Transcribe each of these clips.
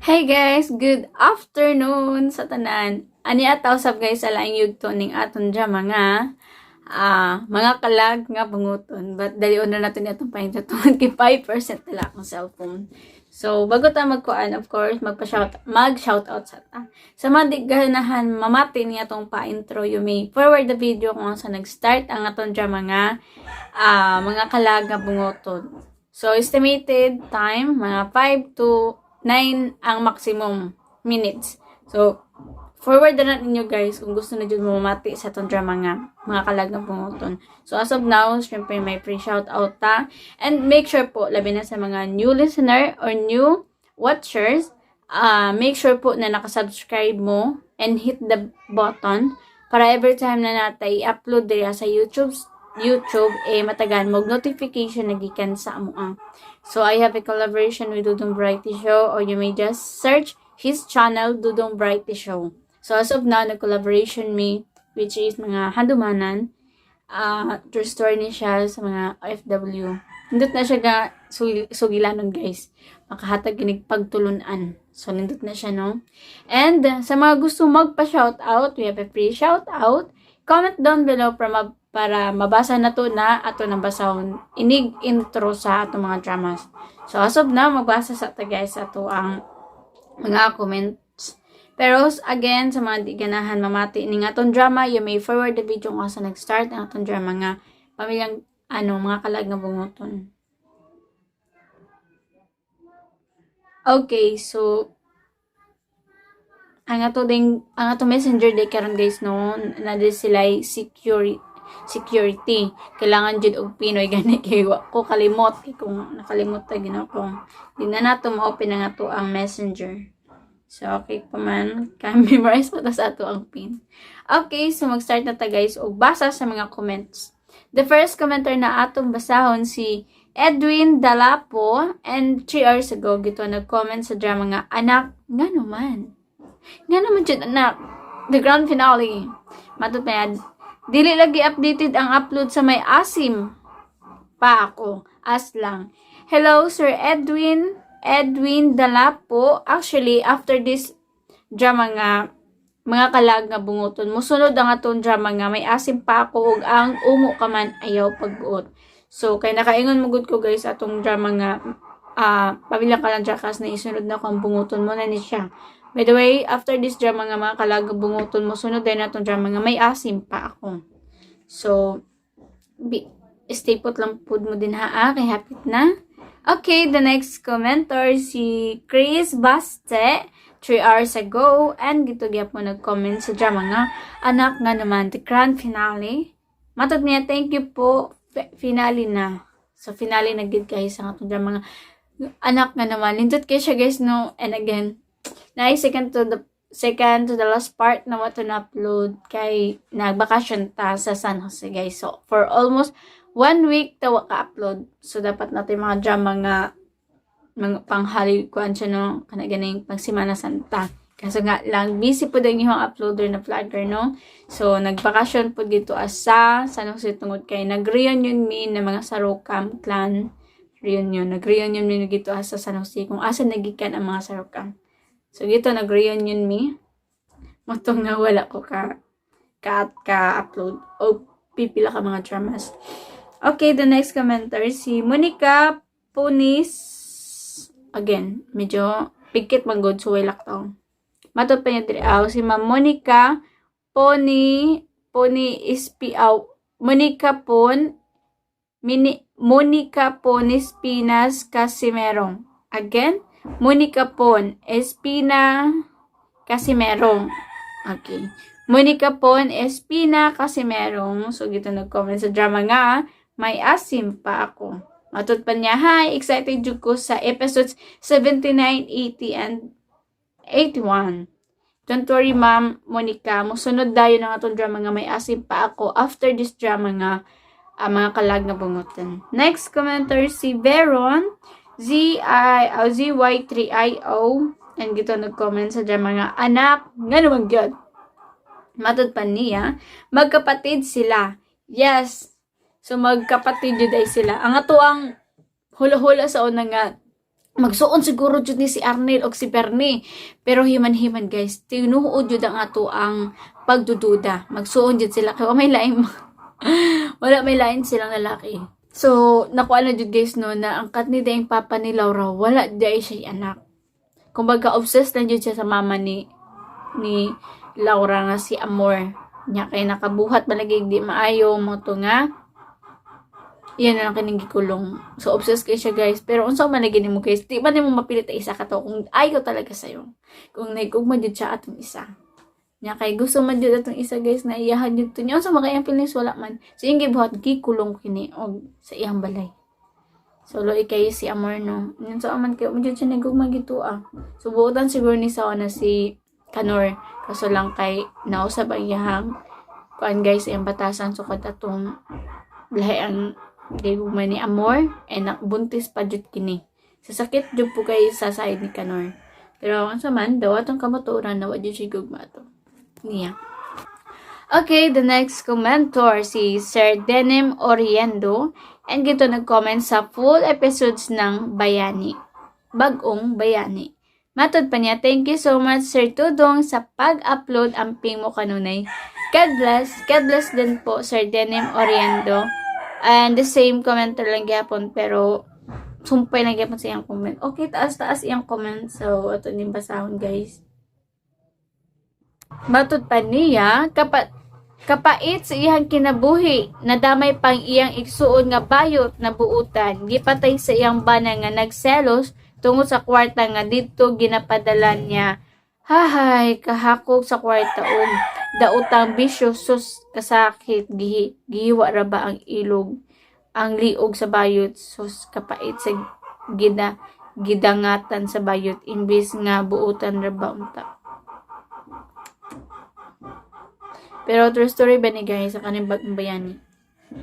Hey guys, good afternoon sa tanan. Ani ataw sab guys sa laing yugto ning aton drama nga mga kalag nga bunguton. But dalion na natin itong pahinto tungod kay 5% na lang akong cellphone. So bago ta magkuan, of course, magpa-shout mag-shout out sa ta. Sa mga di ganahan mamati ni atong pa-intro, you may forward the video kung asa nag-start ang atong drama nga mga kalag nga bunguton. So estimated time mga 5 to 9 ang maximum minutes. So, forward na ninyo guys kung gusto na dyan mamati sa itong drama nga mga kalag ng bunguton. So, as of now, syempre may free shout out ta. And make sure po, labi na sa mga new listener or new watchers, make sure po na nakasubscribe mo and hit the button para every time na natay i-upload diri sa YouTube eh matagan mo og notification na gikan sa amo. So I have a collaboration with Dudong Variety Show, or you may just search his channel, Dudong Variety Show. So as of now, nag-collaboration me, which is mga handumanan, true story ni siya sa mga OFW. Nindot na siya ga sugilanon guys. Makahatag kinig pagtulunan. So nindot na siya, no? And sa mga gusto magpa-shout out, we have a free shout out. Comment down below para mabasa na to na ato nang basahon inig intro sa ato mga dramas. So as of now, magbasa sa ta guys ato ang mga comments. Pero again, sa mga di ganahan mamati ning atong drama, you may forward the video kung asa nag-start ang atong drama nga pamilyang ano, mga kalag nga bunguton. Okay, so ang ato ding ang ato messenger day karon guys, no, na di sila security. Kailangan jud og Pinoy gani kay wa ko kalimot, kay kung nakalimot ta gina ko, di na nato ma-open ang ato ang messenger. So okay pa man kay memorize pa ta sa ato ang pin. Okay, so mag-start na ta guys og basa sa mga comments. The first commenter na atong basahon si Edwin Dalapo, and 3 hours ago gito nag-comment sa drama nga Anak Nga Naman. Nga naman jud anak. The grand finale. Matod pa yan. Dili lagi updated ang upload sa May Asim Pa Ako. As lang. Hello, Sir Edwin. Edwin Dalapo. Actually, after this drama nga mga kalag nga bunguton, musunod ang atong drama nga May Asim Pa Ako ug ang Ungo Ka Man Ayaw Pagbuot. So, kay nakaingon mo gud ko guys atong drama nga Pamilyang Kalandrakas na isunod na ko ang bunguton mo na ni siya. By the way, after this drama nga mga kalag nga bunguton, mo sunod din atong drama nga May Asim Pa Ako. So, stay put lang pud mo din ha, kay hapit na. Okay, the next commenter si Chris Baste 3 hours ago, and gito gyapon nag-comment sa drama nga Anak Nga Naman, the grand finale. Matod niya, thank you po, finale na. So finale na gid guys ang atong drama nga Anak Nga Naman. Nindot kay siya guys, no? And again, na second to the last part na wato na upload kay nagbakasyon ta sa San Jose guys. So for almost one week ta wa ka-upload. So dapat natin mga drama nga mga panghali kuan siya, no, kana ganing pang Semana Santa. Kaso nga lang busy po din yung uploader na vlogger, no. So nagbakasyon po dito as sa San Jose tungod kay nag-reunion mi na mga Sarokam clan reunion. Nag-reunion mi dito as sa San Jose kung asa nagikan ang mga Sarokam. So dito nag-reunion mi. Motong nga wala ko ka ka upload o pipila ka mga dramas. Okay, the next commenter si Monica Punis. Again, medyo pikit man gud, so way laktaw. Matod pa niya diri aw si Ma'am Monica Pony Pony SP aw Monica Pon Mini Monica Ponis Pinas Casimerong. Again, Monica Pon Espina Casimerong. Okay. Monica Pon Espina Casimerong. So, gito nag-comment sa drama nga May Asim Pa Ako. Matod pa niya, hi, excited jud ko sa episodes 79, 80, and 81. Don't worry, Ma'am Monica. Musunod dayon ang atong drama nga May Asim Pa Ako after this drama nga mga kalag nga bungutan. Next commenter si Veron Z-I, oh, ZY3IO, and gito nag-comment sa drama nga Anak Nga Naman gyud. Matod pa niya, magkapatid sila. Yes. So magkapatid jud ay sila. Ang ato ang hula-hula sa una nga Magsuon siguro jud ni si Arnel og si Bernie. Pero himan-himan, guys, tinuod jud ang ato ang pagdududa. Magsuon jud sila kay may lain, wala may lain silang lalaki. So, nakuha na jud, guys, no, na ang kat ni dayang papa ni Laura, wala diay siya anak. Kumbaga, obsessed lang jud siya sa mama ni Laura nga si Amor. Nya kay nakabuhat malagi di maayo mo to nga iyan na lang kining gikulong. So, obsessed kay siya, guys. Pero, unsa man lagi nimo, guys, di ba nimo mapilit ang isa ka to kung ayaw talaga sa'yo? Kung naigugma jud siya atong isa. Nya kay gusto man jud atong isa, guys, na iyahan jud to niya. Unsa man kay ang feelings, wala man. So, iyang gibuhat, gikulong kini og sa iyang balay. So, luoy kay si Amor, no. Yun sa man kayo, jud siya nagugma gitu ah. So, buotan siguro ni sa na si Kanor. Kaso lang kay nausab ang iyahang kuan, guys, iyang batasan sukad atong lahi ang gigugma ni Amor and buntis pa jud kini. Sa sakit jud po kay sa side ni Kanor. Pero ang sa man, daw atong kamatuoran na wa jud siya gugma ato niya. Okay, the next commentor si Sir Denim Oriendo and gito nag-comment sa full episodes ng Bayani. Bagong Bayani. Matod pa niya, "Thank you so much, Sir Tudong, sa pag-upload, amping mo kanunay. God bless." God bless din po, Sir Denim Oriendo. And the same commenter lang gyapon pero sumpay lang gyapon sa iyang comment. Okay, taas-taas iyang comment. So, ato ning basahon, guys. Matod pa niya, kapait sa iyang kinabuhi, nadamay pang iyang igsuon nga bayot na buutan, gipatay sa iyang bana nga nagselos tungod sa kwarta nga didto ginapadala niya. Hahay, kahakog sa kwarta og daotang bisyo, sus kasakit, gihiwa ra ba ang ilog, ang liog sa bayot, sus kapait sa gidangatan sa bayot, imbis nga buutan ra ba unta. Pero true story ba ni, guys, sa kaning Bagong Bayani.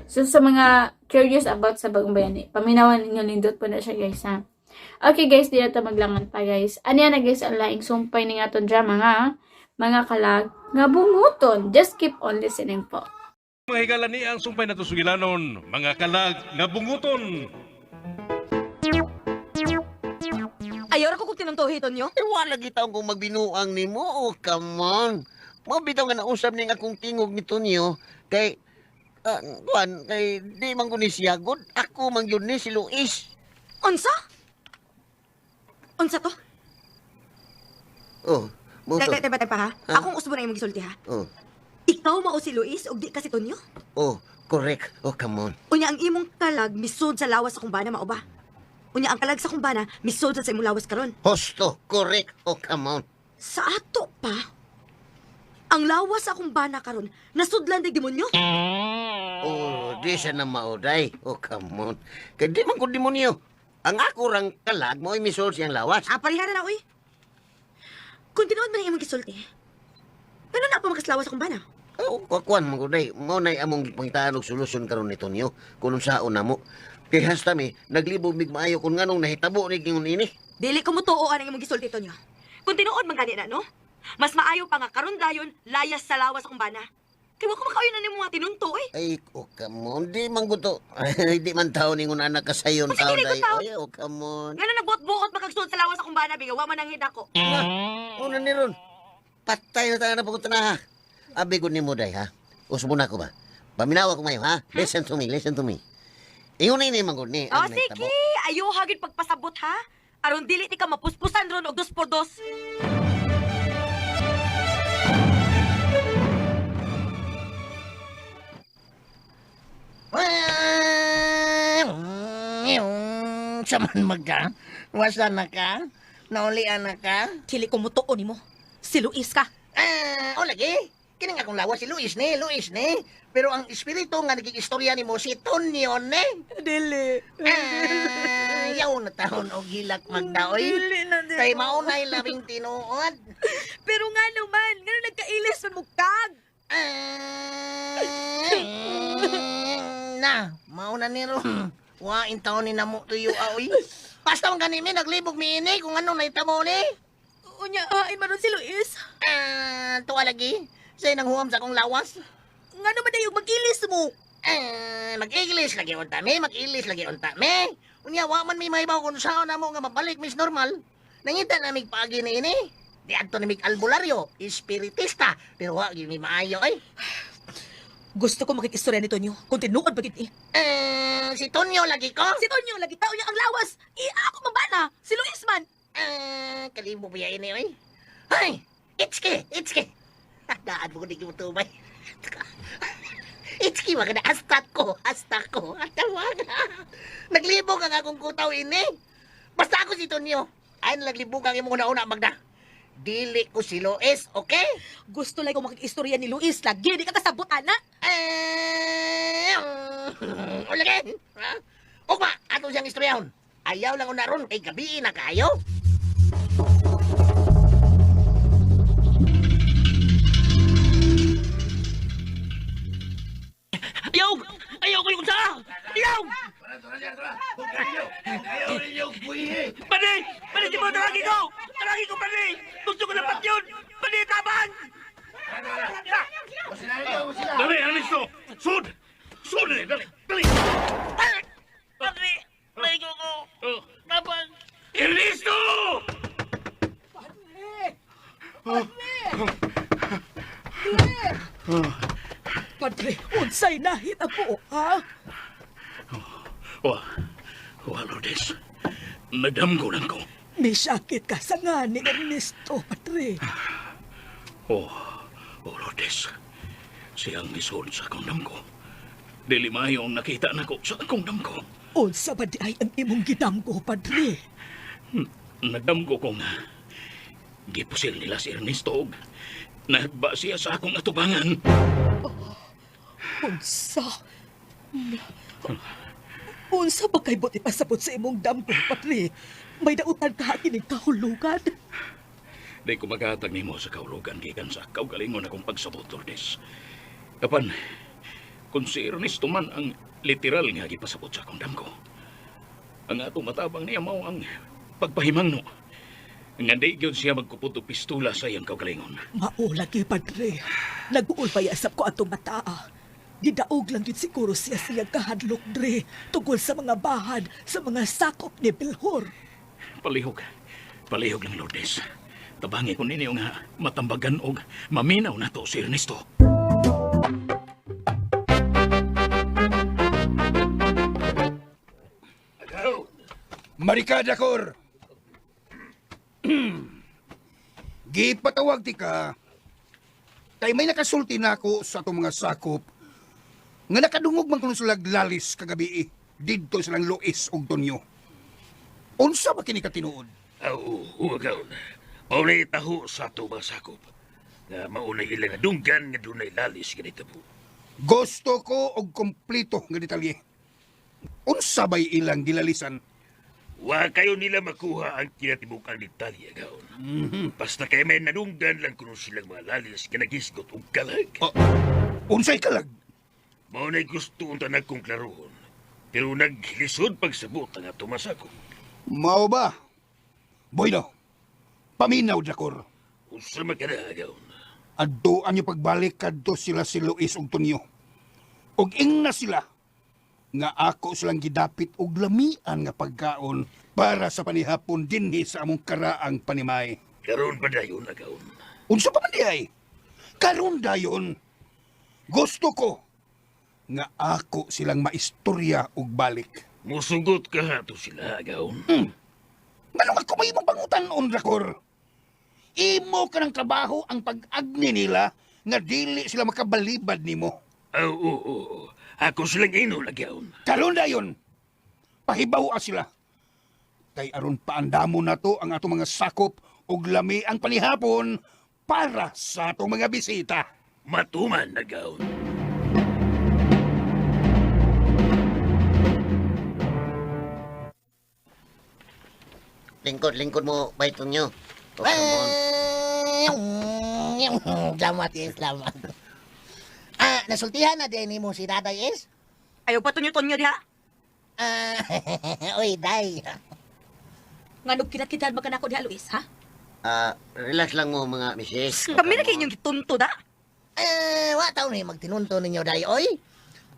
So sa mga curious about sa Bagong Bayani, paminawan ninyo, lindot po na siya, guys, ha. Okay guys, di na ta maglangan pa, guys. Ano yan na, guys, ang laing sumpay ni nga atong drama nga Mga Kalag nga Bunguton. Just keep on listening po. Mga higala ni ang sumpay na sugilanon, Mga Kalag nga Bunguton. Ayaw ra ko kung tinuntuhiton nyo. Eh, wala gitaw kung magbinuang nimo. Oh, come on. Mao bitaw nga nausab ning akong tingog ni Tonyo kay kuan kay di man ko ni siya gud. Ako man gyud ni si Luis. Unsa? Unsa to? Oh, mo to. Teka, teka, teka pa ha. Ha? Akong usbo na imong gisulti ha. Oh, Ikaw mao si Luis ug di ka si Tonyo? Oh, correct. Oh, come on. Unya ang imong kalag misud sa lawas sa kumbana, mao ba? Unya ang kalag sa kumbana misud sa imong lawas karon. Hosto, correct. Oh, come on. Sa ato pa, ang lawas sa akong bana karon nasudlan dag demonyo. Oh, di siya na mauday. Oh, come on. Kay di man ko demonyo. Ang ako rang kalag mo misol siyang lawas. Ah, parihara na uy. Kung tinuod man ang imong gisulti, ngano na pa makaslawas sa akong bana? Oh, kuan man ko day. Mao nay among gipangitaan og solusyon karon ni Tonyo kung unsaon namo. Kay hasta mi naglibog mig maayo kung nganong nahitabo ni ingon ini. Dili ko mutuo ang imong gisulti, Tonyo. Kung tinuod man gani na, no? Mas maayo pa nga karon dayon layas sa lawas akong bana. Kay wa ko makauyon na nimo mga tinunto eh. Ay, oh, come on. Di man guto. Di man tao ningon anak kasayon Kasi tao dili ko day. tao. Ay, oh, come on. Ngano nagbuot-buot makagsuod sa lawas akong bana biga wa man ang hidako. Una ni ron. Patay na tayo na pagkutan na ha. Abi ko nimo day ha. Usbo na ko ba? Paminawa ko mayo ha. Listen to me, listen to me. Ingon na ini man gud ni Oh, ang nahitabo. sige, ayo hagid pagpasabot ha. Aron dili ti ka mapuspusan ron og dos por dos. Sa man magka? Wasa na ka? Naulian na ka? Dili ko mutuo nimo. Si Luis ka. Ah, o lagi. Kining akong lawas si Luis ni, Luis ni. Pero ang espiritu nga naging istorya nimo si Tonyo ni. Dili. Ah, yaw na taon og hilak magdaoy. Dili na dili. Kay maunay labing tinuod. Pero nga naman, ngano nagkailis man mo kag? Ah, na, mauna ni ron. Wa in taon ni namo tuyo aoy. Basta man gani mi naglibog mi ini kung ano nahitabo ni. Unya, ay maron si Luis. Ah, tuwa lagi. Say nang huwam sa akong lawas. Ngano man dayog mag-ilis mo? Ah, mag-iglis lagi unta mi, mag-ilis lagi unta mi. Unya wa man mi mahibaw kung saan namo nga mabalik mis normal. Nangita na mig paagi ni ini. Di adto ni mig albularyo, espiritista, pero wa gyud mi maayo ay. Gusto ko makikistorya ni Tonyo. Kung tinuod ba gid ni. Eh, si Tonyo lagi ko. Si Tonyo lagi tao niya ang lawas. I ako mabana. Si Luis man. Eh, kalimo ba ini oy? Ay, itski, itski. Daan mo ko di mo tubay. Itski ba kada hasta ko, hasta ko. Atawag. Naglibog ang akong kutaw ini. Basta ako si Tonyo. Ay, naglibog ang imong una-una magda. Dili ko si Lois, okay? Gusto lang ko makikistorya ni Luis. Lagi di ka kasabot ana. Eh, ulagin. Ha? Ugma, ato siyang istoryahon. Ayaw lang una ron, kay gabi na kayo. Ayaw! Ayaw ko yung sa! Ayaw! Pare! Pare, di mo tawagin ko! Tawagin ko, pare! Gusto ko na patyon! Pare, taban! Dali, Ernesto! Sud! Sud! Dali! Dali! Pare! Pare ko ko! Oh. Taban! Ernesto! Padre, unsay nahit ako, ha? Wa, wa, Lourdes. Nagdamgo lang ko. Misakit ka sa nga ni Ernesto, Padre. Oh, oh, Lourdes. Siyang isuod sa akong damgo. Dili maayo ang nakita nako sa akong damgo. Unsa ba di ay ang imong gidamgo, Padre? Nagdamgo ko nga. Gipusil nila si Ernesto og nagba siya sa akong atubangan. Unsa? Unsa ba kay buti pasabot sa imong damgo, Padre? May dautan ka kining kahulugan? Di ko magatag nimo sa kaulugan gikan sa kaugalingon akong pagsabot, Lourdes. Kapan, kung si Ernesto man ang literal nga gipasabot sa akong damgo, ang atong matabang niya mao ang pagpahimangno. Nga di gyud siya magkupot og pistula sa iyang kaugalingon. Mao lagi, Padre. Nag-uol pa yasap ko atong mataa. Gidaog lang yun siguro siya siyang kahadlok, Dre, tungkol sa mga bahad, sa mga sakop ni Bilhor. Palihog. Palihog lang, Lourdes. Tabangi ko ninyo nga matambagan og maminaw na to si Ernesto. Marikada kor. Gipatawag ti ka. Kay may nakasulti na ako sa atong mga sakop nga nakadungog man kuno sila lalis kagabi eh, didto silang Luis ug Tonyo. Unsa ba kini katinuod? Aw, huwag Maunay taho sa ato mga sakop. Nga maunay ilang nga dunggan nga dunay lalis ganito po. Gusto ko og kompleto nga detalye. Unsa bay ilang gilalisan? Wa kayo nila makuha ang kinatibukang detalye, gaon. Basta kay may nadunggan lang kuno silang mga lalis nga nagisgot og kalag. Oh, unsay kalag? Maunay gusto unta nagkong klarohon. Pero naglisod pagsabot ang ato masakop. Mao ba? Bueno, paminaw dakor. Unsa man ka na, gaon? Adtoan yung pagbalik kadto sila si Luis ug Tonyo. Ug ingna sila nga ako silang gidapit og lamian nga pagkaon para sa panihapon dinhi sa among karaang panimay. Karon pa dayon, agaon. Unsa pa man di ay? Karon dayon. Gusto ko nga ako silang maistorya og balik. Musugot ka hato sila, agaon. Nganong ako may imong pangutan-on, Rakor? Imo ka ng trabaho ang pag-agni nila nga dili sila makabalibad nimo. Aw, oo, oo. Ako silang ino, lagyaon. Karon dayon, pahibaw sila. Kay aron paandamo na to ang atong mga sakop ug lami ang panihapon para sa atong mga bisita. Matuman, agaon. Lingkod, lingkod mo, bay Tonyo. Oh, come on. Salamat, yes, salamat. Ah, nasultihan na din mo si Daday is? Ayaw pa Tonyo-Tonyo diha. Ah, oy, Day. Nganong kinat-kitan ba ka nako diha, Luis, ha? Ah, relax lang mo mga misis. Kami na kay inyong gitunto da. Eh, wa taon ni magtinunto ninyo, Day, oy.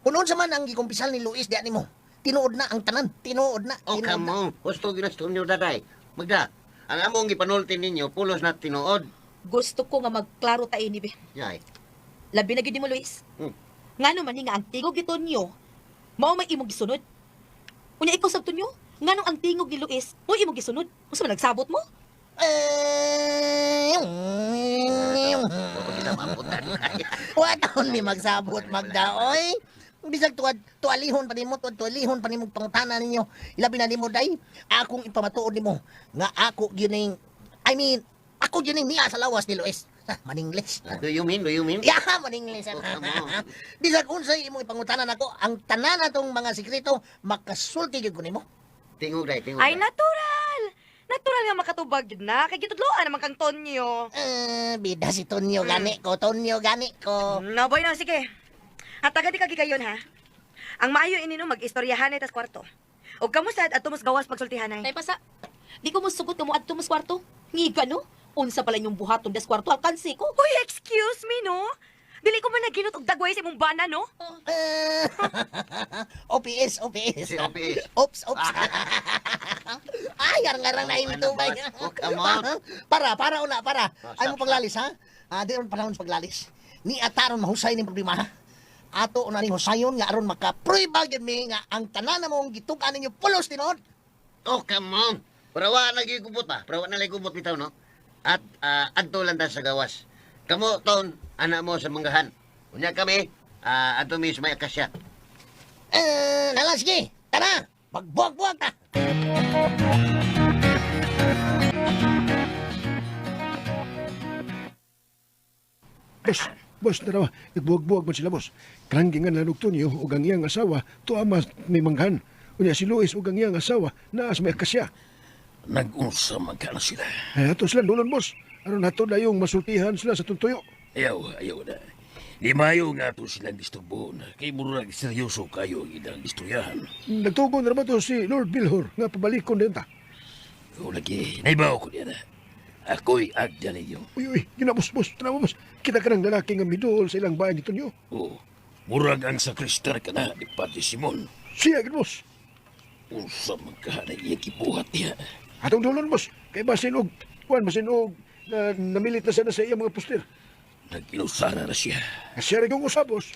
Kung unsa man ang gikumpisal ni Luis diyan nimo. Tinuod na ang tanan, tinuod na. Oh, Tinuod come na. on. Husto ginas Tonyo daday. Magda, ang among gipanulti ninyo pulos na tinuod. Gusto ko nga magklaro ta ini be. Yay. Labi na gyud nimo, Luis. Ngano man ni nga ang tingog ni Tonyo, mao may imong gisunod. Unya ikaw sab Tonyo, nganong ang tingog ni Luis mo imong gisunod? Unsa man nagsabot mo? Eh, Wa kita maabutan. Wa taon mi magsabot Magda, oy. Bisag tuad tualihon pa nimo, tuad tualihon pa nimo pangutana ninyo. Ilabi na nimo day, akong ipamatuod nimo nga ako gyud ning, I mean, ako gyud ning niya sa lawas ni Luis. Ha, maningles. Do you mean? Do you mean? Yeah, maningles. Oh, come on. Bisag unsay imong ipangutana nako, ang tanan natong mga sikreto makasulti gyud ko nimo. Tingog day, tingog. Ay, day. natural. Natural nga makatubag jud na kay gitudloan naman kang Tonyo. Eh, bida si Tonyo gani ko, Tonyo gani ko. No, boy, no, sige. Hatagan di ka gigayon, ha? Ang maayo ini no, mag-istoryahanay tas kwarto. Og kamo sad adto mas gawas pagsultihanay. Tay pasa. Di ko musugot nga mo adto mas kwarto. Ngiga no. Unsa pala inyong buhaton des kwarto alkansi ko. Uy, excuse me, no? Dili ko man naginot og dagway sa imong bana, no? Eh, OPS, OPS. Si OPS. Oops, oops. Ay, arang-arang na Oh, yung ano tubay. ba? Oh, come on. Para, para una, para. Oh, Ay mo stop, paglalis, ha? Ah, di ron panahon sa paglalis. Ni ataron mahusay ning problema, ha? Ato una ning husayon nga aron makaprueba gyud mi nga ang tanan namong gitug-an ninyo pulos tinuod. Oh, come on. Pero wa na gyud gubot ba? Pero wa na lay gubot bitaw, no? At adto lang ta sa gawas. Kamo ton, ana mo sa manggahan. Unya kami, adto mi sa may akasya. Eh, nala sige. Tara, magbuwag-buwag ta. Boss, boss, tarawa. Nagbuwag-buwag man sila, boss. Kanang gingan na Tonyo ug ang iyang asawa, tuwa mas may manghan. Unya si Luis ug ang iyang asawa, naas may akasya. Nag-unsa man ka na sila. Ay, ato sila dulon, boss. Aron ato na yung masultihan sila sa tuntuyo. Ayaw, ayaw na. Di mayo nga to silang disturbon. Kay murag seryoso kayo ang ilang istoryahan. Nagtugon na ba to si Lord Bilhor nga pabalikon din ta. O lagi, naibaw ko niya na. Ako'y agda ninyo. Uy, uy, gina, boss, boss, tanawa, boss. Kita ka ng lalaki nga miduol sa ilang bahay ni Tonyo. O, murag ang sakristar ka na ni Padre Simon. Siya, gid, boss. Unsa man ka na iya gibuhat niya. Atong dulon, boss. Kay basin og, kuan, basin og, na, namilit na sana sa iyang mga poster. Nag-inusara na siya. Siya rin kong usab, boss.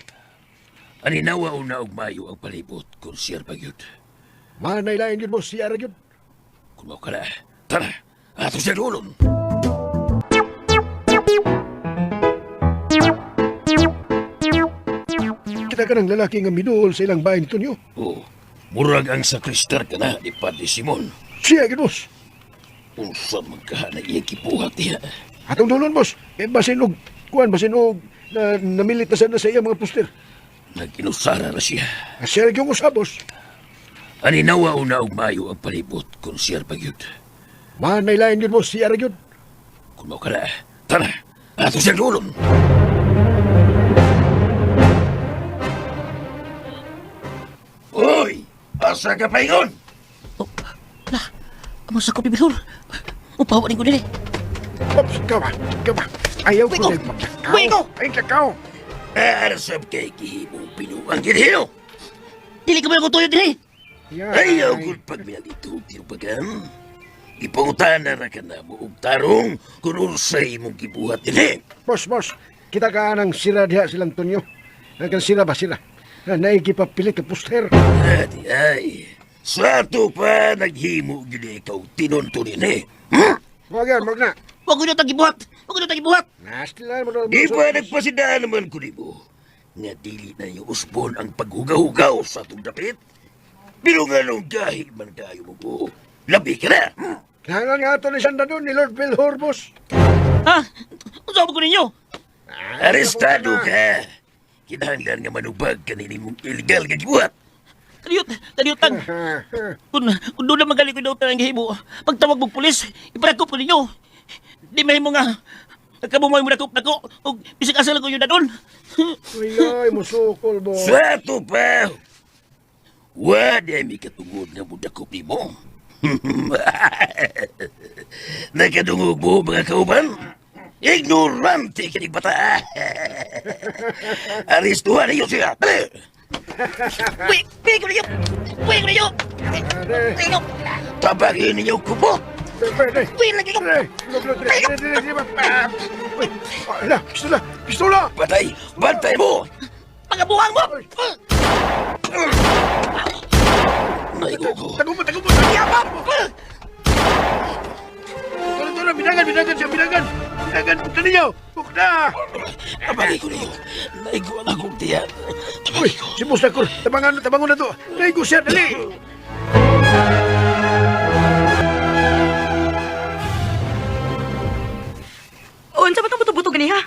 Aninawa una og mayo ang palibot kung siya pa gyud. Manay lain yun, boss. Siya ra gyud. Kung mao ka na, tara, ato siya dulon. Kita ka ng lalaki nga miduol sa ilang bahay ni Tonyo. O, murag ang sakristar ka na ni Padre Simon. Siya, gid, boss. Unsa man ka na iya gibuhat niya. Atong dulon, boss. Kay basin og, kuan, basin og, na, namilit na sana sa iyang mga poster. Nag-inusara na siya. Siya rin kong usab, boss. Aninawa una og mayo ang palibot kung siya pa gyud. Manay lain yun, boss. Siya ra gyud. Kung mao ka na, tara, ato siya dulon. Hoy! Asa ka paingon? Oh, la, amo sa kopi bilhor. Upawa ni ko dili. Ops, ikaw ba? Ikaw ba? Ayaw ko Wiko! na magkakaw. Wiko! Ay, kakao. Arsab kay gihimong pinuang ginhino. Dili ka mo tuyo dili. Ayaw kung pagminalito, tinubagan. Ipangutan na ka na mo og tarong kung unsay imong gibuhat dinhi. Boss, boss. Kita ka ng sira diha silang Tonyo. Ang sira ba sila? Na naikipapilit ka poster. Adi ay, sa ato pa naghimo gyud ikaw tinunto dinhi. Hmm? Wag yan, wag na. Wa ko tagibuhat. Wa ko tagibuhat. Nastila mo na. Di ba nagpasidaan naman ko nimo nga dili na yung usbon ang paghugaw-hugaw sa atong dapit? Pero nga nung gahi man kayo mo ko, labi ka na! Hmm? Kinahanglan nga ato ni Sanda doon ni Lord Bilhor, boss. Ha? Unsa ba ko ninyo? Arestado ka! Kinahanglan nga manubag kanini mong illegal nga gibuhat. Kadiyot, kadiyot-tan. Kung kung doon na magaling ko daw ang gihimo, pagtawag mo pulis, iparakop ko ninyo. Di mahimo nga nagkabumoy mo nakop nako og bisag asa lang ko yun na doon. Uy, ay, musukol, boss. Sa ato pa! Wa di ay may katungod nga mudakop nimo. Nakadungog mo mga kauban? Ignorante ka ni bata! Arestuhan ninyo siya! Dali! Wait, wait ko ninyo. Puwing ninyo! Dre. Tabagin ninyo kubo! Dre, dre. Puwing lagi ko! Dre, dre, dre, dre, dre, dre, dre. Uy, ala, pistola, pistola! Patay! Bantay mo! Pagabuhang mo! Naigo ko. Tagupo, tagupo! Yabap! Tara, tara, bidangan, bidangan siya, bidangan! Bidangan, bukta ninyo! Bukta! Tabagin ko ninyo. Naigo ang akong tiyan. Uy, Tabagin ko. si Boss Dakor, tabangan, tabangon na to! Naigo siya, dali! Unsa ba tong buto-buto gani ha?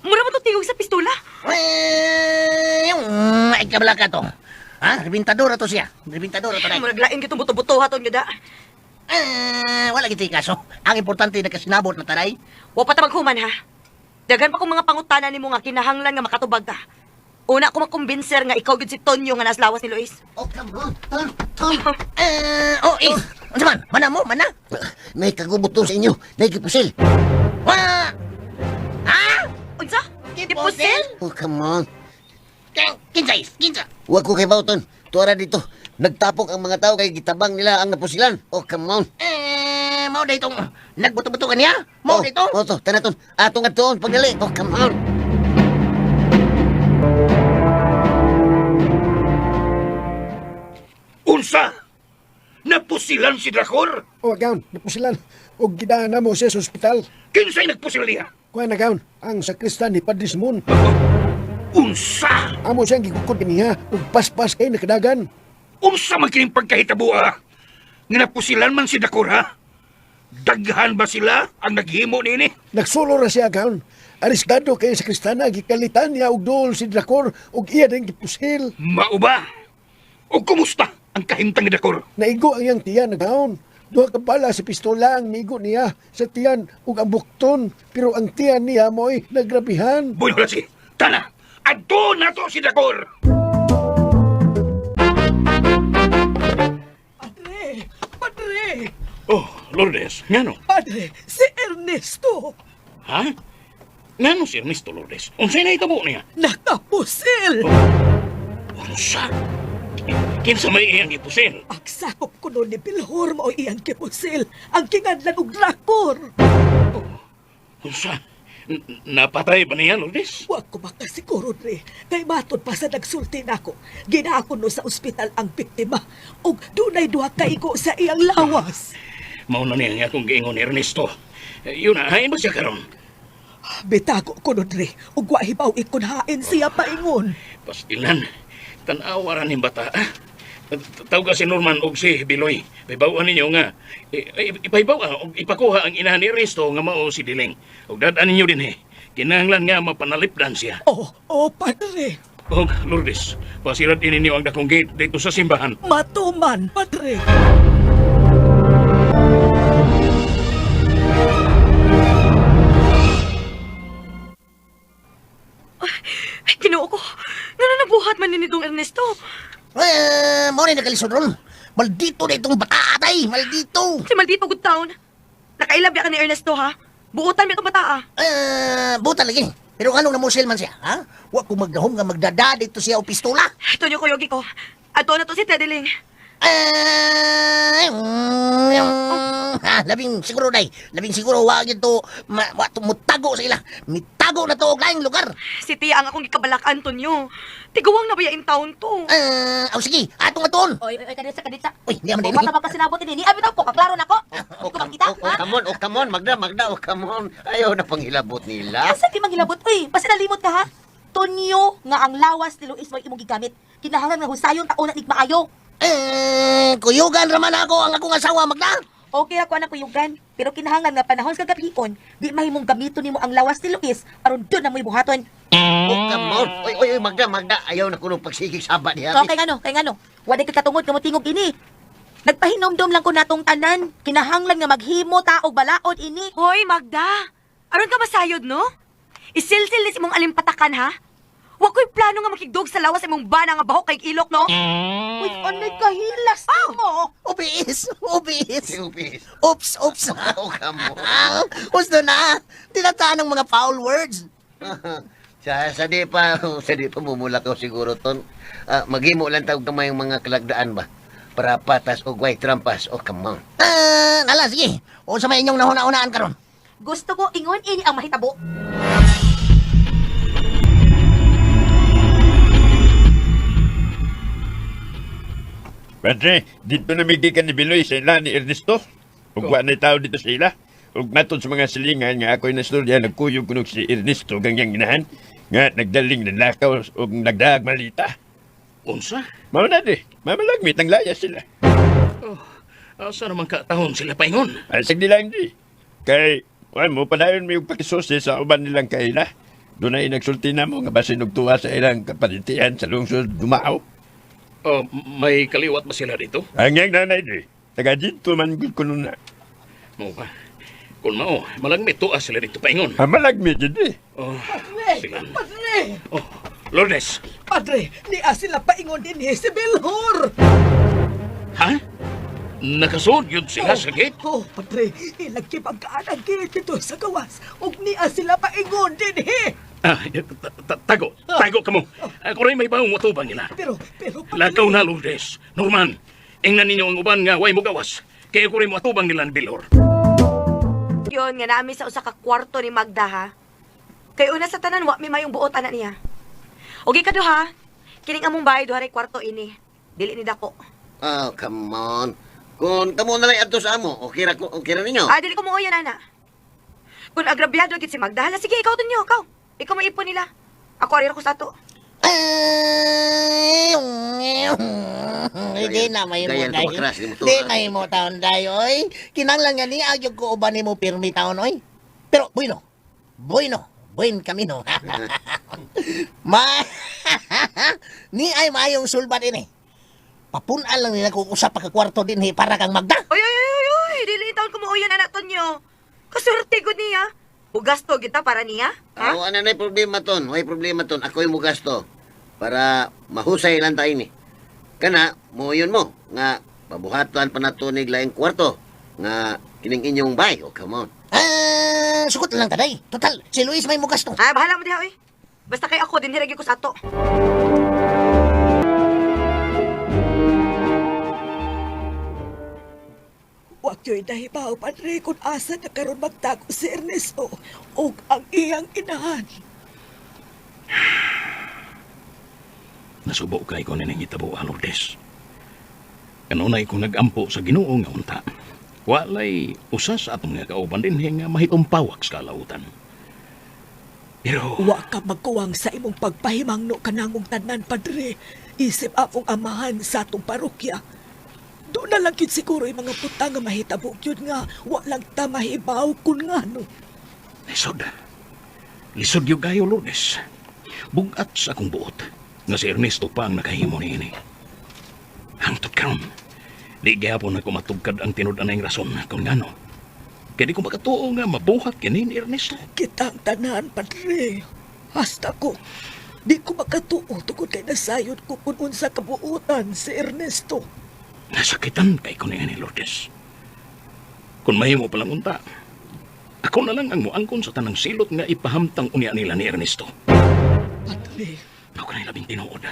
Mura ba tong tingog sa pistola? Ay, kabla ka to. Ha? Rebintadora to siya. Rebintadora to na. Murag lain gitong buto-buto ha Tonyo da. Eh, wala gid kaso. Ang importante nakasinabot na taray. Wa pa ta maghuman ha. Daghan pa kong mga pangutana nimo nga kinahanglan nga makatubag ka. Una ko makumbinser nga ikaw gyud si Tonyo nga nasa lawas ni Luis. Oh, come on. Ton, ton. Eh, oh, eh. Unsa man? Mana mo, mana? May kagubot to sa inyo. May kipusil. Wa! Ha? Unsa? Gipusil? Oh, come on. Kinsa is? Kinsa? Huwag ko kay Bauton. Tuwara dito. Nagtapok ang mga tao kay gitabang nila ang napusilan. Oh, come on. Eh, mao na itong nagbuto-buto kaniya? Mao Oh, na ito? Oh, to. Tanaton. Atong atoon pagdali. Oh, come on. Unsa? Napusilan si Drakor? O, agaon, napusilan. O gidaan na mo siya sa ospital. Kinsay nagpusil niya? Kuha na gaon, ang sakristan ni Padre Simon. Unsa? Amo siyang gikukod niya, ug paspas kay nakadagan. Unsa man kining pagkahitabo ah? Nga napusilan man si Dakor ha? Daghan ba sila ang naghimo niini? Nagsulo ra siya gaon. Arestado kay sakristana gikalitan niya og duol si Drakor ug iya din gipusil. Mao ba? O kumusta ang kahimtang ni Dakor? Naigo ang iyang tiyan gaon. Duha ka bala sa pistola ang nigo niya sa tiyan ug ang bukton, pero ang tiyan niya mo'y nagrabihan. Bueno si Tana! Adto na to si Dakor! Padre! Padre! Oh, Lourdes, ngano? Padre! Si Ernesto! Ha? Ngano si Ernesto Lourdes? Unsay nahitabo niya? Nakapusil! Unsa? Kinsa may iyang gipusil? Ang sakop ko noon ni Bilhor mo iyang kipusil. Ang kinganlan og drakor. Unsa? Napatay ba niya, Lourdes? Wa ko makasiguro, Dre. Kay matod pa sa nagsulti nako. Ginaako no sa ospital ang biktima. Ug dunay duha ka igo sa iyang lawas. Mao na niya nga akong giingon ni Ernesto. Eh, Yun na, hain ba siya karon? Bitago ko no, Dre. Ug wa hibaw ikon hain siya paingon. Pastilan, tanawa ra ning bata. ah. Tawga si Norman og si Biloy. Pahibawan ninyo nga. Ipahibaw og ipakuha ang inahan ni Ernesto nga mao si Diling. Og dad-an ninyo din eh. Kinahanglan nga mapanalipdan siya. Oh, oh, Padre. Og Lourdes, pasirad din ninyo ang dakong gate dito sa simbahan. Matuman, Padre. Ay, Ginoo ko. Ngano nabuhat man ni nitong Ernesto? Eh, mao na nakalisod ron. Maldito na itong bata atay, maldito. Si maldito good town. Nakailab ya ka ni Ernesto ha. Buotan mi itong bata ah. Eh, buta lagi. Pero anong namusil man siya, ha? Wa ko magdahom nga magdada dito siya og pistola. Tonyo kuyogi ko. Ato na to si Teddy Ling. Eh, ha, labing siguro day. Labing siguro wa gyud to ma, wa to mutago sa ila. Mitago na to og laing lugar. Si Tia ang akong gikabalak Antonio. Tiguang na ba ya in town to? Eh, aw sige, atong aton. Oy, oy, oy, kadita, kadita. Uy, hindi man O, bata pa sinabot ini. Ni abi ko, kaklaro na ko. Oh, Ko makita, oh, oh, ha? come on, oh, come on. Magda, Magda, oh, come on. Ayaw na panghilabot nila. Asa di manghilabot? Uy, basta nalimot ka ha. Tonyo nga ang lawas ni Luis mo'y imong gigamit. Kinahanglan nga husayon taon na maayo. Eh, kuyugan raman ako ang akong asawa Magda. Okay ako anak kuyugan, pero kinahanglan nga panahon sa gabhion, di mahimong gamiton nimo ang lawas ni Luis aron doon na mo'y buhaton. Oh, come on. Oy, oy, oy, Magda, Magda. Ayaw na kuno pagsigig saba niya. Okay ngano, kay ngano. Wa di ka katungod nga motingog ini. Nagpahinomdom lang ko natong tanan. Kinahanglan nga maghimo ta og balaod ini. Hoy, Magda. Aron ka masayod, no? Isilsil ni imong alimpatakan, ha? Wa ko'y plano nga makigdog sa lawas imong bana nga bahok kay ilok, no? Uy, anay kahilas mo. Ubiis, ubiis. Upis. Oops, oops. Oh, come on. Gusto na. Tinataan ng mga foul words. Sa di pa, sa di pa mumula ko siguro ton. Ah, maghimo lang tawag kamay yung mga kalagdaan ba. Para patas og way trampas. Oh, come on. Ah, ala, sige. Unsa may inyong nahuna-unaan karon? Gusto ko ingon ini ang mahitabo. Padre, dito na may gikan ni Biloy sa ila ni Ernesto. Ug wa na tao dito sa ila. Ug matod sa mga silingan nga ako'y nastorya, nagkuyog kunog si Ernesto gangyang inahan. Nga nagdaling nanlakaw ug nagdaag malita. Unsa? Mao na di, mamalagmit ang layas sila. Oh, asa naman katahon sila paingon? Ay, sagdi lang di. Kay, wala mo, padayon may pakisusi sa uban nilang kaila. Doon ay nagsulti na mo nga basin og tuwa sa ilang kaparintian sa lungsod Dumao. Oh, may kaliwat ba sila dito? Ang yang nanay di, taga dito man gud kuno na. Mao ba? Kung mao, malagmit tuwa sila dito paingon. Ah, malagmit yun di. Oh, Padre! sila. Padre! Oh, Lourdes. Padre, niya sila paingon din si Belhor! Ha? Nakasud yun sila sa gate? Oh, padre, ilagkip ang kaanang gate dito sa gawas. Ug niya sila paingon dinhi. Ah, tago. Tago ka mo. Ako rin may bawang watubang nila. Pero, pero, padre, Lakaw na, Lourdes. Norman, ingnan ninyo ang uban nga way mo gawas. Kaya ko rin mo atubang nila ni Bilor. Yun nga nami sa usa ka kwarto ni Magda ha. Kay una sa tanan wa mi mayong buot ana niya. Ogi kaduha, kining among bahay duha ray kwarto ini. Dili ni dako. Oh, come on. Kung kamo na lang adto sa amo, okay ra ko, okay ra ninyo. Ah, dili ko muuyon ana. Kung agrabyado gid si Magda, hala sige ikaw tunyo, ikaw. Ikaw maipon nila. Ako ari ra ko sa ato. Hindi na may mo Gayan day. ko makras, di mo Di tuwa. may mo taon day, oy. Kinanglan nga ni agyog ko uban nimo pirmi taon, oy. Pero bueno. Bueno, buen camino. Ma ni ay maayong sulbat ini. Papunan lang nila kung usa pa ka kwarto dinhi para kang Magda. Oy oy oy oy, dili taon ko muuyon ana tonyo. Kasurte gud niya. Ugasto kita para niya. Ha? Oh, ano na problema ton? Way problema ton. Ako'y mo gasto para mahusay lang tayo ni. Kana, mo yun mo nga pabuhatan pa nato ni laing kwarto nga kining inyong bay. Oh, come on. Ah, sukot lang taday. Total, si Luis may mugas to. Ah, bahala mo diha oy. Basta kay ako dinhi ra gyud ko sa ato. Wag yo'y nahibaw, padre, kung asa na karon magtago si Ernesto ug ang iyang inahan. Nasubo kay ko nining hitabo, Lourdes. Kanunay ko nagampo sa Ginoo nga unta. Walay usa sa atong nga kauban dinhi nga mahitumpawak sa kalautan. Pero Wa ka magkuwang sa imong pagpahimangno kanangong tanan, padre. Isip akong amahan sa atong parokya. Doon na lang gyud siguro yung mga puta nga mahitabo gyud nga wa lang ta mahibaw kun ngano. Lisod. Lisod yung kayo, Lourdes. Bugat sa akong buot nga si Ernesto pa ang nakahimo niini. Hangtod karon, di gihapon ako matugkad ang tinud-anay rason kung ngano. Kaya di ko makatuo nga mabuhat kini ni Ernesto. Kitang tanan, padre. Hasta ko, di ko makatuo tungod kay nasayod ko kung unsa kabuotan si Ernesto. Nasakitan kay ko niya ni Lourdes. Kung mahimo palang unta, ako na lang ang muangkon sa tanang silot nga ipahamtang unya nila ni Ernesto. Padre, Ako na labing tinuod.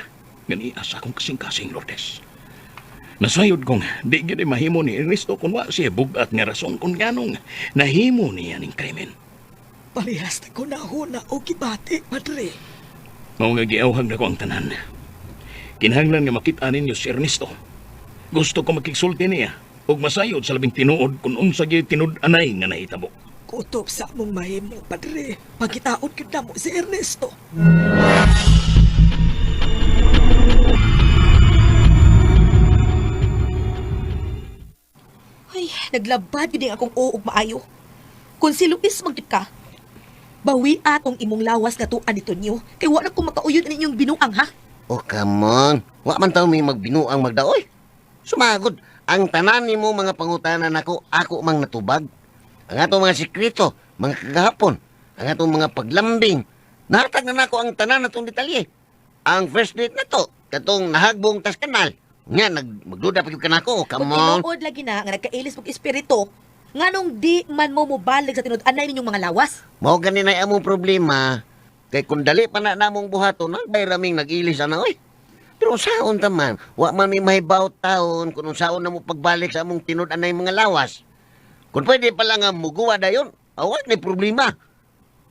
Nga sa akong kasing-kasing, Lourdes. Nasayod kong di gid mahimo ni Ernesto kung wa siya bugat nga rason kung nganong nahimo niya ning krimen. parehas na ko nahuna o gibati, padre. Mao nga giawhag na ko ang tanan. Kinahanglan nga makita ninyo si Ernesto. Gusto ko makigsulti niya ug masayod sa labing tinuod kung unsa gyud tinud-anay nga nahitabo. Kutob sa among mahimo, padre. Pagkitaon gyud namo si Ernesto. Ay, naglabad gid ang akong uog maayo. Kung si Luis magtip ka, bawi atong imong lawas nga tuan ni Tonyo. Kay wa na ko makauyon ang inyong binuang ha. Oh, come on. Wa man taw may magbinuang magdaoy. Sumagod, ang tanan nimo mga pangutana nako, ako mang natubag. Ang atong mga sikreto, mga kagahapon, ang atong mga paglambing. Nahatag na nako ang tanan natong detalye. Ang first date na to, katong nahagbong tas kanal. Nga, magduda pa gyud kanako. Oh, Kung come on. tinuod lagi na nga nagkailis mong espiritu, nganong di man mo mobalig sa tinud-anay ninyong mga lawas. Mao gani na among problema. Kay kung dali pa na namong buhaton, nang bay raming nag-ilis ana oy. Pero saon ta man, wa man mi mahibaw taon kung unsaon na mo pagbalik sa among tinud-anay mga lawas. Kung pwede pala nga muguwa dayon, awat ni problema.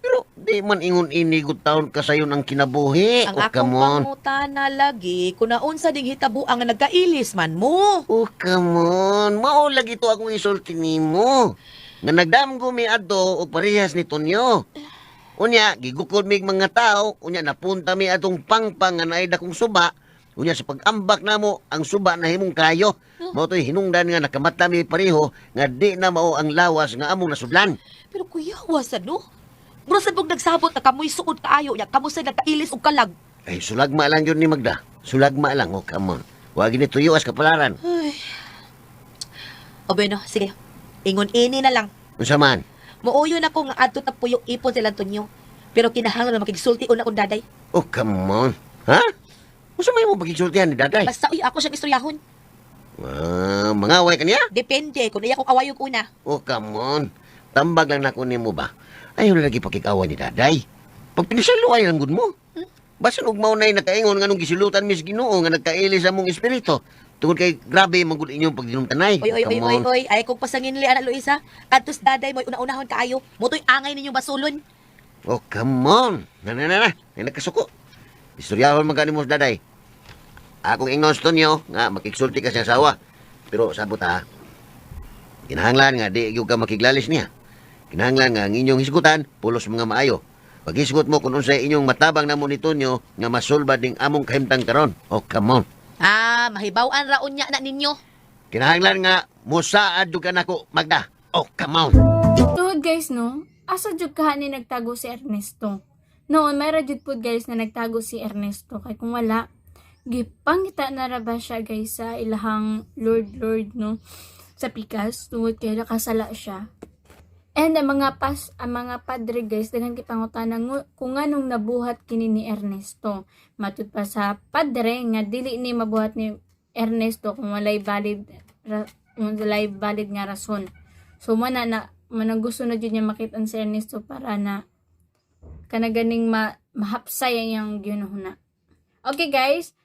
Pero di man ingon ini gud taon kasayon ang kinabuhi. Ang Oh, akong come on. pangutana lagi, kung naunsa ding hitabo ang nagkailis man mo. Oh, come on. Mao lagi to akong isulti nimo. Nga nagdamgo mi adto og parehas ni Tonyo. Unya, gigukod mig mga tao, unya napunta mi atong pangpang nga naay dakong suba. Unya sa pag-ambak namo, ang suba na himong kayo. Mao to'y hinungdan nga nakamata mi pareho nga di na mao ang lawas nga among nasudlan. Pero kuya, wasa no? Mura sad mong nagsabot na kamoy suod kaayo nya, kamo sad nagkailis og kalag. Ay, sulagma lang yun ni Magda. Sulagma lang, oh, come on. Wag ni tuyo as kapalaran. Ay. O bueno, sige. Ingon ini na lang. Unsa man? Muuyo na ko nga adto ta puyo ipon sila Antonio. Pero kinahanglan na makigsulti una kong daday. Oh, come on. Ha? Unsa may mo pagigsultihan ni daday? Basta uy ako siyang istoryahon. Ah, mangaway ka niya? Depende kung iya kong awayog una. Oh, come on. Tambag lang nako nimo ba? Ayaw na lagi pakikawa ni daday. Pag pinisalo ay lang gud mo. Basan og mao na'y nakaingon nga nung gisulutan mis Ginoo nga nagkaili sa mong espiritu. Tungod kay grabe man gud inyong pagdinumtanay. Oy oy oy Come oy on. oy, ay kong pasanginli ana Luisa. Kadtos daday mo'y una-unahon kaayo. Motoy angay ninyong basulon. Oh, come on. Na na na na. Ay nagkasuko. Istoryahon man gani mo sa daday. Akong ingon sa Tonyo nga makigsulti ka sa asawa. Pero sabot ha. Kinahanglan nga di gyud ka makiglalis niya. Kinahanglan nga ang inyong hisgutan pulos mga maayo. Paghisgot mo kung unsay inyong matabang namo ni Tonyo nga masulbad ning among kahimtang karon. Oh, come on. Ah, mahibaw-an ra unya na ninyo. Kinahanglan nga musaad jud ka nako Magda. Oh, come on. Tuhod guys no, asa jud kahani nagtago si Ernesto. Noon, may ra jud pud guys na nagtago si Ernesto kay kung wala, gipangita na ra ba siya guys sa ilahang Lord Lord no sa pikas tungod kay nakasala siya. And ang mga padre guys daghan gipangutana kung nganong nabuhat kini ni Ernesto. Matud pa sa padre nga dili ni mabuhat ni Ernesto kung walay valid nga rason. So mana na manang gusto na jud niya makita si Ernesto para na kana ganing mahapsay ang iyang ginahuna. Okay guys,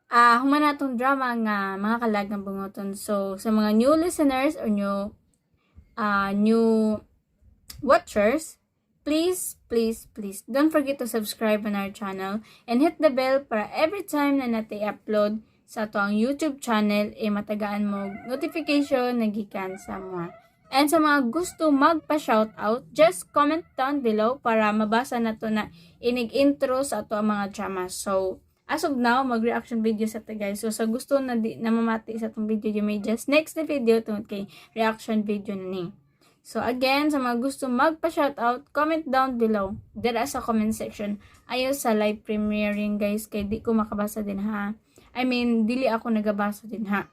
human na tong drama nga mga kalag ng bungoton. So sa mga new listeners or new watchers, please, please, please don't forget to subscribe on our channel and hit the bell para every time na natin upload sa ato ang YouTube channel, eh matagaan mo notification na gikan sa mga. And sa mga gusto magpa-shoutout, just comment down below para mabasa na to na inig-intro sa ato ang mga drama. So, as of now, mag-reaction video sa ta guys. So, sa gusto na di na mamati sa atong video, you may just next the video tungod kay reaction video na ni. So, again, sa mga gusto magpa-shoutout, comment down below. Dira sa comment section. Ayo sa live premiering guys, kay di ko makabasa din ha. I mean, dili ako nagabasa din ha.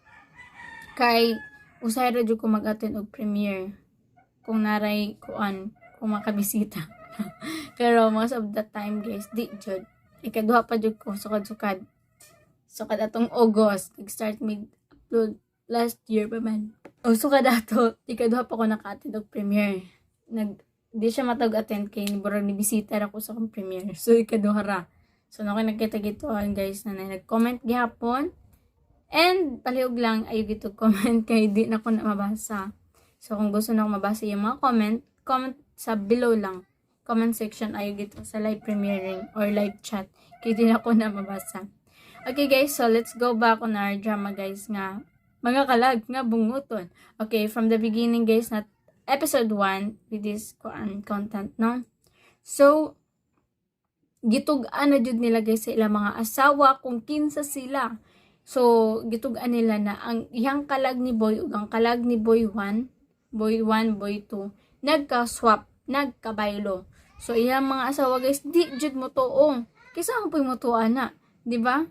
Kay, usahay ra jud ko mag-attend og premiere. Kung naray kuan, kung makabisita. Pero most of the time guys, di jud. Ikaduha pa jud ko sukad-sukad. Sukad atong August, nag-start mig upload last year pa man. O sukad ato, ikaduha pa ko naka-attend og premiere. Di siya matag attend kay burag ni bisita ra ko sa akong premiere. So ikaduha ra. So nako nagkita gituan guys na nag-comment gihapon. And palihog lang ayo gito comment kay di na ko na mabasa. So kung gusto na ko mabasa yung mga comment, comment sa below lang. Comment section ayo gito sa live premiering or live chat kay di na ko na mabasa. Okay guys, so let's go back on our drama guys nga mga kalag nga bunguton. Okay, from the beginning guys na episode 1 with this kuan content, no? So gitug-an na jud nila guys sa ilang mga asawa kung kinsa sila. So gitug-an nila na ang iyang kalag ni Boy ug ang kalag ni Boy 1, Boy 1, Boy 2 nagka-swap, nagkabaylo. So iyang mga asawa guys di jud mo tuo. Kaysa ang po'y mutuo na, di ba?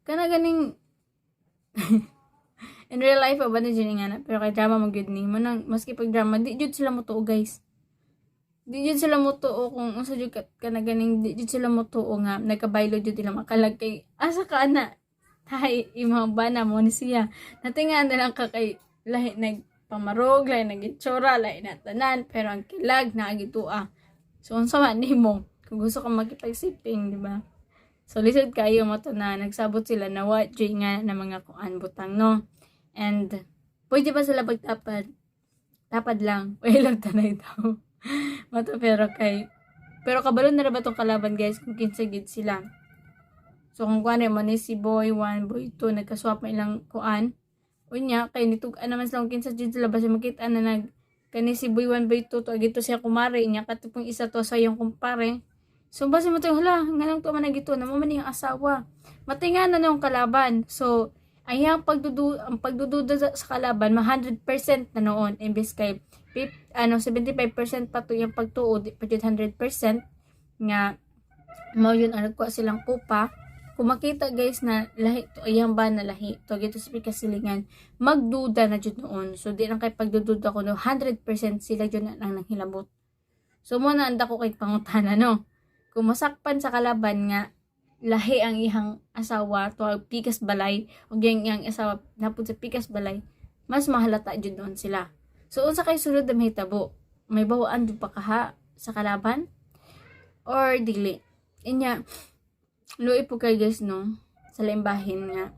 Kana ganing in real life ba na jud nga na, pero kay drama man gyud ni mo nang maski pag drama di jud sila motuo guys. Di jud sila motuo kung unsa jud ka, kana ganing di jud sila motuo nga nagkabaylo jud ilang makalag kay asa ka ana tay imong bana mo ni siya. Natinga na lang ka kay lahi nagpamarog, lahi nagitsura, lahi na tanan, pero ang kilag nagitua. So unsa man nimo kung gusto ka makipagsiping, di ba? So lisod kayo mo to na nagsabot sila na wa jud nga na mga kuan butang, no. And pwede ba sila pagtapad? Tapad lang. Wala lang tanay daw. Mato pero kay pero kabalo na ra ba tong kalaban, guys, kung kinsa gid sila. So kung kuan mo ni si boy 1, boy 2, nagka-swap man ilang kuan. Unya kay nitug-an naman sila kung kinsa jud sila, basta makita na nag kani si boy 1, boy 2 to gito siya kumare niya, katupong isa to sa iyong kumpare. So basta mo to, hala, nganong to man gito na mo man iyang asawa. Matinga na nung kalaban. So ay ang pagdududa sa kalaban ma 100% na noon imbes kay ano 75% pa to yung pagtuo, di pa jud 100% nga mao yun ang nagkuha silang kupa. Kung makita, guys, na lahi to ayang ba na lahi to gito sa pikasilingan, magduda na jud noon. So di lang kay pagdududa ko no 100% sila jud na ang nanghilabot. So mo na anda ko kay pangutana, no, kung masakpan sa kalaban nga lahi ang ihang asawa to pikas balay ug yang iyang asawa napud sa pikas balay, mas mahalata jud noon sila. So unsa kay sulod na mahitabo? May bawaan jud pa kaha sa kalaban or dili? Inya luoy po kay, guys, no, sa laimbahin nga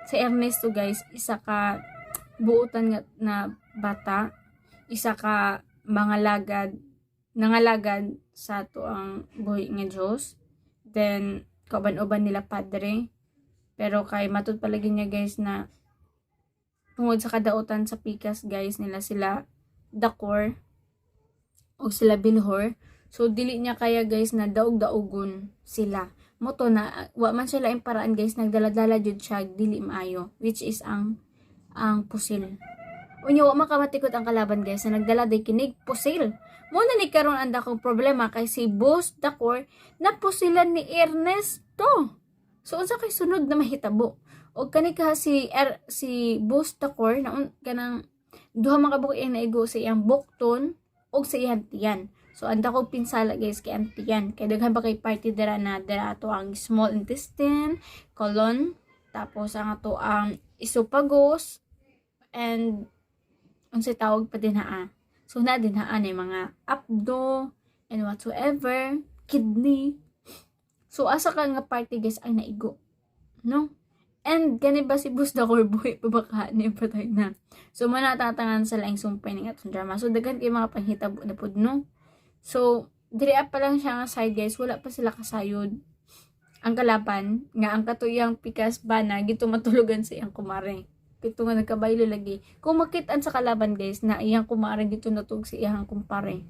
sa Ernesto, guys, isa ka buutan nga na bata, isa ka mga lagad nangalagad sa ato ang buhi nga Dios, then kauban-uban nila padre. Pero kay matud palagi niya, guys, na tungod sa kadautan sa pikas, guys, nila sila Dakor o sila Bilhor, so dili niya kaya, guys, na daog-daugon sila. Mo to na wa man sila yung paraan, guys, nagdala-dala jud siya dili maayo, which is ang pusil. Unya wa man kamatikot ang kalaban, guys, na nagdala day kinig pusil. Mo na ni karon ang dakong problema kay si Boss Dakor napusilan ni Ernesto. So unsa kay sunod na mahitabo? Og kani ka si Boss Dakor na kanang duha man ka buok iyang naigo sa iyang bukton og sa iyang tiyan. So ang dako pinsala, guys, kay ang tiyan. Kay daghan pa kay party dira na dira ato ang small intestine, colon, tapos ang ato ang esophagus and unsay tawag pa din ha. So na din ha ni mga abdo and whatsoever, kidney. So asa ka nga party, guys, ang naigo? No? And gani ba si Boss Dakor buhi pa ba ka ni patay na? So mo natatangan sa laing sumpay ng atong drama. So daghan kay mga panghitabo na pud, no. So diri pa lang siya nga side, guys, wala pa sila kasayod ang kalaban nga ang katuyang pikas bana gito matulugan sa iyang kumare. Pito nga nagkabaylo lagi. Kung makit-an sa kalaban, guys, na iyang kumare gito natug sa iyang kumpare.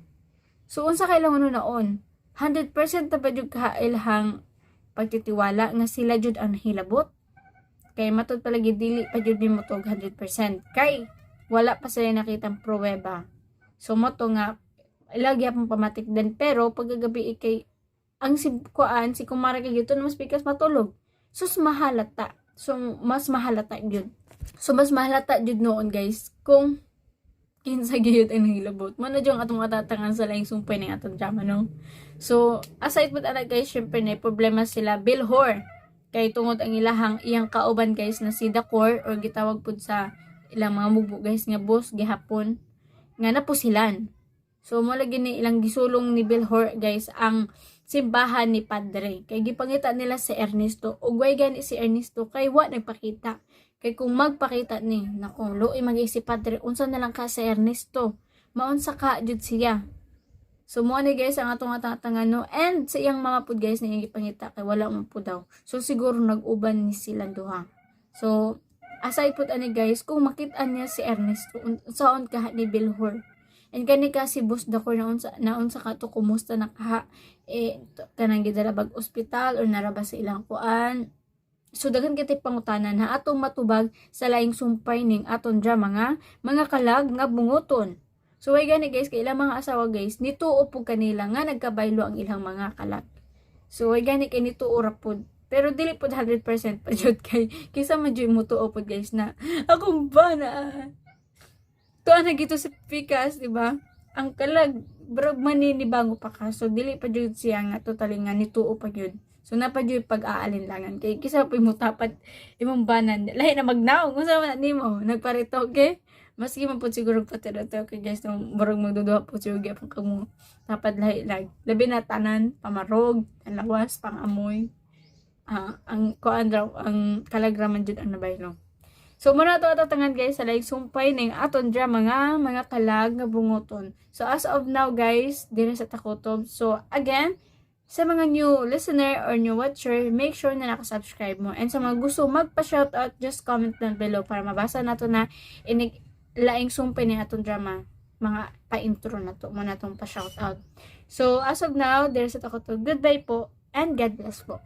So unsa kay lang naon? 100% na ba jud ka ilhang pagtitiwala nga sila jud ang nahilabot? Kay matud palagi dili pa jud mi motog 100% kay wala pa sila nakitang pruweba. So mo to nga lagi pang pamatik din, pero pagkagabi kay ang si kuan si kumare kay gito na mas pikas matulog. Sus mahalata. So mas mahalata jud. So mas mahalata jud noon, guys, kung kinsa gyud ang nangilabot. Mo na jud ang atong katatangan sa laing sumpay ng atong drama, no. So aside pud ana, guys, syempre na problema sila Bilhor kay tungod ang ilahang iyang kauban, guys, na si Dakor or gitawag pud sa ilang mga mubo, guys, nga boss gihapon nga napusilan. So mo lagi ni ilang gisulong ni Bilhor, guys, ang simbahan ni Padre. Kay gipangita nila si Ernesto ug way gani si Ernesto kay wa nagpakita. Kay kung magpakita ni, nako, luoy mag si Padre, unsa na lang ka sa Ernesto? Maunsa ka jud siya. So mo ni, guys, ang atong atatangan, no, and sa iyang mama pud, guys, na iyang gipangita kay wala mo pud daw. So siguro nag-uban ni silang duha. So aside pud ani, guys, kung makita niya si Ernesto, unsaon ka ni Bilhor? And kani ka si Boss Dakor na unsa ka to, kumusta na ka eh kanang gidala bag ospital or naraba sa ilang kuan? So daghan kitay pangutana na atong matubag sa laing sumpay ning aton drama nga Mga Kalag nga Bunguton. So way gani, guys, kay ilang mga asawa, guys, nituo pud kanila nga nagkabaylo ang ilang mga kalag. So way gani kay nituo ra pud. Pero dili pud 100% pa jud kay kaysa man jud mo tuo pud, guys, na akong bana. Tuan na gito sa pikas, di ba? Ang kalag brog maninibango pa ka. So dili pa jud siya nga totally nga nituo pa jud. So napa jud pag-aalinlangan kay kisa pa mo tapat imong banan lahi na magnaong, unsa man na nimo nagparito, okay? Maski man pud siguro patira to kay, guys, no, murag magduduha po siguro gyapon kamo tapat lahi lag. Labi na tanan, pamarog, lawas, pangamoy. Ah, ang kuan raw ang kalagraman jud ang nabaylo. So muna to atatangan guys sa like sumpay ning aton drama nga mga kalag nga bunguton. So as of now guys, diri sa takutob. So again, sa mga new listener or new watcher, make sure na nakasubscribe mo. And sa mga gusto magpa-shoutout, just comment down below para mabasa nato na inig laing sumpay ni atong drama mga pa-intro na to, mo na tong pa-shoutout. So, as of now, there's a to. Goodbye po and God bless po.